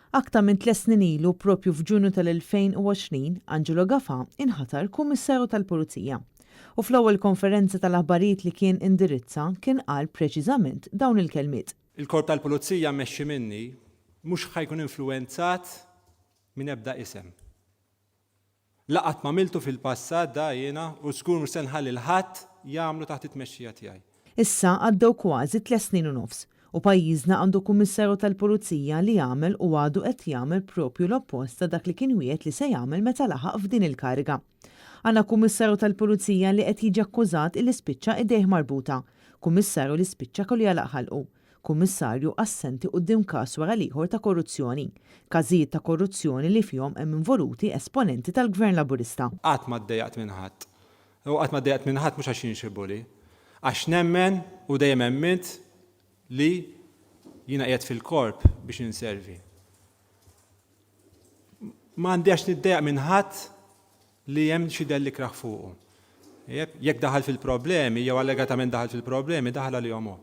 Aktar minn tles snin ilu, propju f'Ġunju tal-2020, Angelo Gafà inħatar Kummissarju tal-Pulizija. U fl-ewwel konferenza tal-aħbarijiet li kien indirizza kien qal preċiżament dawn il-kelmiet. Il-Korp tal-Pulizija mmexxi minni mhux ħa jkun influwenzat minn ebda isem. La qatt m'għamiltu fil-passat da jiena u żgur mhux se nħalli 'l ħadd jagħmlu taħt it-tmexxija tiegħi. Issa għaddew kważi tlett snin u nofs u pajjiżna għandu Kummissarju tal-Pulizija li għamel u għadu qed jagħmel proprju l-oppost ta' dak li kien wiegħed li se jagħmel meta laħaq f'din il-kariga. Għandna Kummissarju tal-Pulizija li qed jiġi akkużat illi spiċċa idejh marbuta, Kummissarju li spiċċa kellu jagħlaq ħalqu, Kummissarju assenti quddiem każ wara l-ieħor ta' korruzzjoni. Każijiet ta' korruzzjoni li fihom hemm involuti esponenti tal-Gvern Laburista. Qatt ma ddejjaqt minn ħadd. U qatt ma ddejjaqt minn ħadd mhux għax jien xi bully. Għax nemmen u dejjem emmint li jiena qiegħed fil-korp biex inservi. Ma għandi għax niddejjaq minn ħadd li hemm xi dell ikrah fuqu. Jekk daħal fil-problemi jew allegatament daħal fil-problemi, daħal għalihom hu.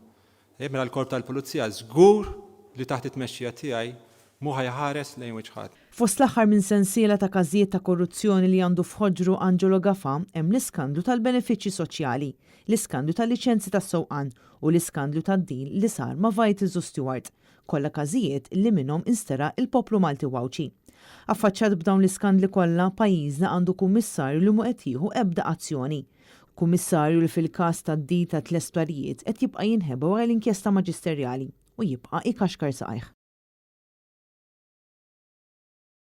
Mela l-Korp tal-Pulizija żgur li taħt it-tmexxija tiegħi mhu ħa jħares lejn wiċċ ħadd. Fost l-aħħar minn sensiela ta' każijiet ta' korruzzjoni li għandu f'ħoġru Angelo Gafà hemm l-iskandlu tal-benefiċċji soċjali, l-iskandlu tal-liċenzji tas-sewqan u l-iskandlu tad-deal li sar ma' Vitals u Steward. Kollha każijiet li minnhom insteraq il-poplu Malti u Għawdxi. Affaċċjat b'dawn l-iskandli kollha, pajjiżna għandu Kummissarju li mhu qed jieħu ebda azzjoni. Kummissarju li fil-każ tad-deal ta' tle sptarijiet qed jibqa' jinħeba wara l-inkjesta maġisterjali u jibqa' ikaxkar saqajh.